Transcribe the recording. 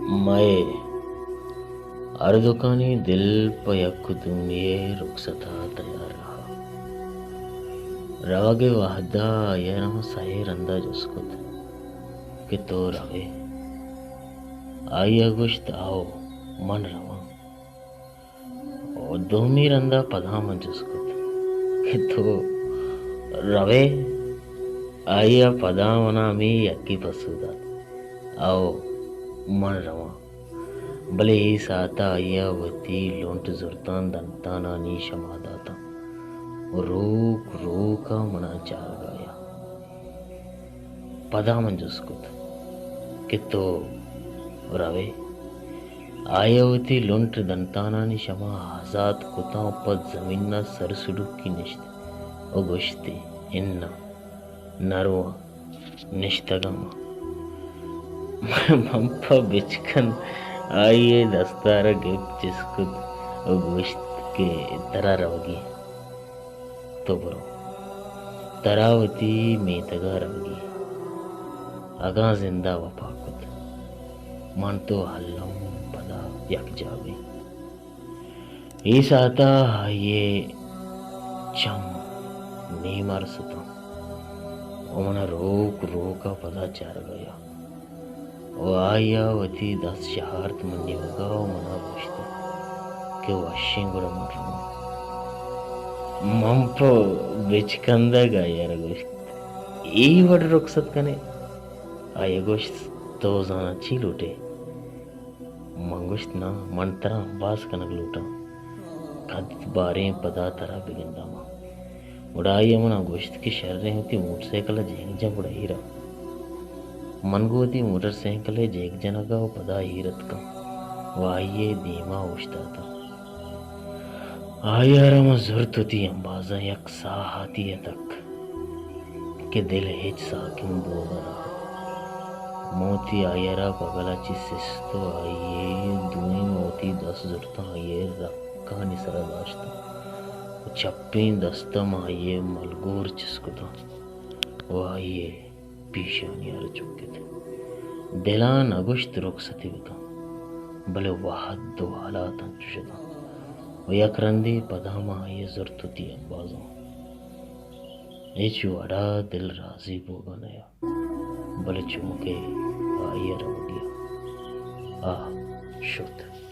مئے ہردکانی دل پہ یک دومی ءِ رخصت ءَ تیار رہا۔ روگ ءِ وہد ءَ آئی ءَ را من سئے رند ءَ جست کت کہ تو روئے؟ آئی ءَ گوشت، آؤ، من رواں۔ ءُ دومی رند ءَ پدا من جست کت کہ تو روئے؟ آئی ءَ پدا من ءَ ہمے یکے پسو دات، آؤ، من رواں۔ بلے اے ساعت ءَ آئی ءَ وتی لنٹ زرتاں دنتانانی شما داتاں ءُ روک روک ءَ من ءَ چارگ ءَ آیا۔ پدا من جست کت کہ تو روئے؟ آئی ءَ وتی لنٹ دنتانانی شما آزات کتاں ءُ پہ زمین ءَ سر سڈوکی نشت ءُ گوشت ئے، اناں، نہ رواں، نشتگ آں من۔ من پہ بچکند آئی ءِ دست ءَ را گپت، چست کت ءُ گوشت کہ ترا روگی انت۔ تو برو، ترا وتی میتگ ءَ روگی۔ اگاں زند ءَ وپا کت، من تو الم پدا یکجاہ بیں۔ اے ساعت ءَ آئی ءِ چم نیم ارس اتاں ءُ من ءَ روک روک ءَ پدا چارگ ءَ آیا۔ ءُ آئی ءَ وتی دست شہارت منی نیمگ ءَ ءُ من ءَ گوشت کہ وشیں، گڑا من رواں۔ من پہ بچکندگ آئی ءَ را گوشت، اے وڑ رخصت کن ئے؟ آئی ءَ گوشت، تو زاناں چی لوٹ ئے؟ من گوشت، ناں، من ترا امباز کنگ لوٹاں۔ کد باریں پدا ترا بگنداں من۔ گڑا آئی ءَ من ءَ گوشت کہ شریں، وتی موٹر سائیکل ءَ جیگ جن، گڑا ایر آ۔ من گوں وتی موٹر سائیکل ءِ جیگ جنگ ءَ ءُ پدا ایر اتکاں ءُ آئی ءِ دیم ءَ اوشتاتاں۔ آئی ءَ را من زرت وتی امبازاں، یک ساہتے اتک کہ دل ہچ ساکن بوگ ءَ نہ ات۔ من وتی آئی ءَ را بگل ءَ چہ سست ءُ آئی ءِ دوئیں، من وتی دست زرتاں آئی ءِ رکانی سر ءَ داشتاں ءُ چپیں دست ءَ من آئی ءِ ملگور چست کتاں ءُ آئی ءِ پیشانی ءَ را چکت۔ دل ءَ نہ گوشت رخصتی بکن، بلے وہد ءُ حالات انچش اتاں ءُ یک رندے پدا من آئی ءَ زرت وتی امبازاں۔ ہچ وڑ ءَ دل راضی بوگ ءَ نہ ات، بلے چمکے آئی ءِ روگی ءَ آ شت۔